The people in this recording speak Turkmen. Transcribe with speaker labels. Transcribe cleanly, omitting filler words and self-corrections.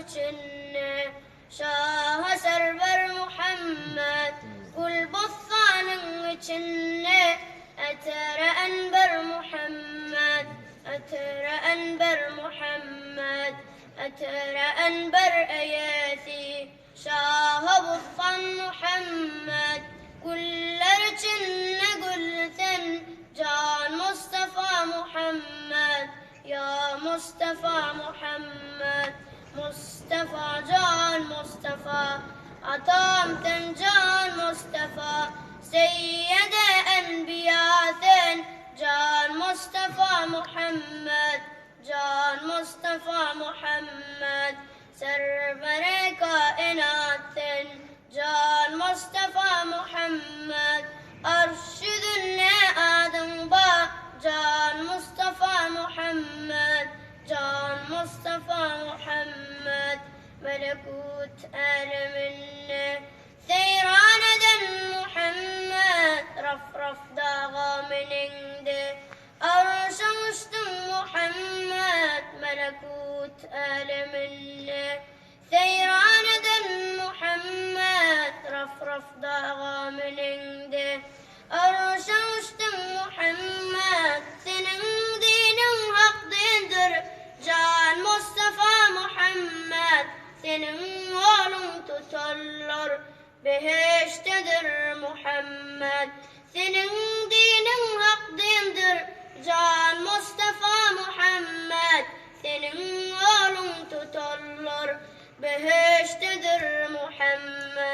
Speaker 1: içinde Şaha serwer Muhammed Gül bossanyň içinde Etere enber Muhammed Etere enber Muhammed Etere enber eýesi Şaha bossan Muhammed Güller içinde gül sen Jan Mustafa Muhammed Ýa Mustafa Muhammed Mustafa jan Mustafa Atam sen jan Mustafa Seýýede enbiýa sen Jan Mustafa Muhammed Jan Mustafa Muhammed Serwere kainat sen Jan Mustafa Muhammed Arş ýüzünde adyň bar Jan Mustafa Muhammed Jan Mustafa Muhammed Melekut äleminde Seýran eden Muhammed Raf-raf daga meniňde Arşa uçduň Muhammed Melekut äleminde Seýran eden Muhammet Raf-raf daga münende, Arşa uçduň Muhammet, Seniň diniň hak dindir, Jan Mustafa Muhammet, Seniň ýoluň tutanlar behiştdedir Muhammet, Seniň diniň hak dindir, Jan Mustafa Muhammet, Seniň ýoluň tutanlar behiştdedir Muhammet.